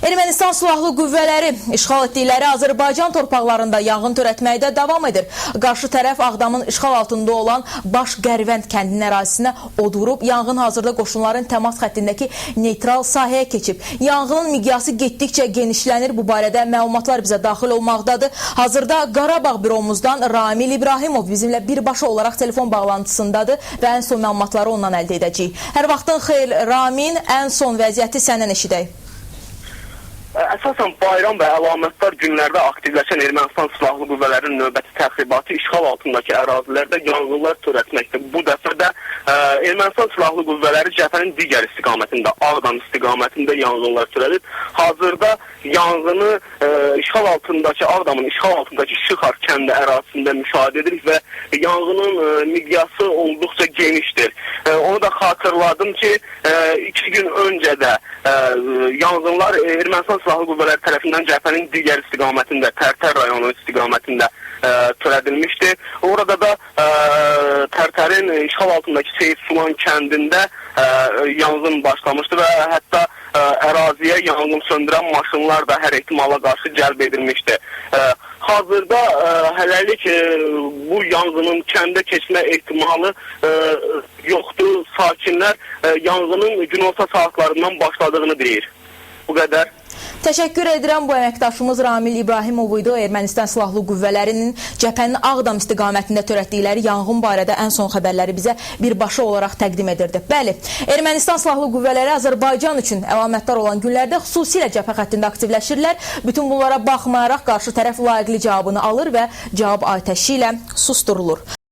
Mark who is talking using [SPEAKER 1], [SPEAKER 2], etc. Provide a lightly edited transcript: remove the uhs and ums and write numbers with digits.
[SPEAKER 1] Ermənistan silahlı qüvvələri işğal etdikləri Azərbaycan torpaqlarında yanğın törətməkdə davam edir. Qarşı tərəf Ağdamın işğal altında olan Baş Qərvənd kəndinin ərazisinə od vurub. Yanğın hazırda qoşunların təmas xəttindəki neytral sahəyə keçib. Yanğının miqyası getdikcə genişlənir. Bu barədə məlumatlar bizə daxil olmaqdadır. Hazırda Qarabağ büromuzdan Ramil İbrahimov bizimlə birbaşa olaraq telefon bağlantısındadır və ən son məlumatları ondan əldə edəcəyik. Hər vaxtın xeyir Ramin, ən son vəziyyəti səndən eşidək.
[SPEAKER 2] Əsasən bayram və əlamətdar günlərdə aktivləşən Ermənistan silahlı qüvvələrinin növbəti təxribatı işğal altındakı ərazilərdə yanğınlar törətməkdir. Bu dəfə də Ermənistan silahlı qüvvələri cəbhənin digər istiqamətində, Ağdam istiqamətində yanğınlar törədib. Hazırda yanğını işğal altındakı Ağdamın işğal altındakı Şıxar kəndi ərazisində müşahidə edirik və yanğının miqyası olduqca genişdir. Onu da xatırladım ki, 2 gün öncə də yanğınlar Ermənistan silahlı qüvvələri tərəfindən cəbhənin digər istiqamətində, Tərtər rayonu istiqamətində törədilmişdi. Orada da Tərtərin işğal altındakı Seyid Sulan kəndində yanğın başlamışdı və hətta əraziyə yanğın söndürən maşınlar da hər ehtimala qarşı cəlb edilmişdi. Hazırda hələlik bu yanğının kəndə keçmə ehtimalı yoxdur. Sakinlər yanğının günorta saatlarından başladığını deyir. Bu qədər.
[SPEAKER 1] Təşəkkür edirəm, bu əməkdaşımız Ramil İbrahimov idi. Ermənistan silahlı qüvvələrinin cəbhənin Ağdam istiqamətində törətdikləri yanğın barədə ən son xəbərləri bizə birbaşa olaraq təqdim edirdi. Bəli, Ermənistan silahlı qüvvələri Azərbaycan üçün əlamətdar olan günlərdə xüsusilə cəbhə xəttində aktivləşirlər. Bütün bunlara baxmayaraq qarşı tərəf layiqli cavabını alır və cavab atəşi ilə susdurulur.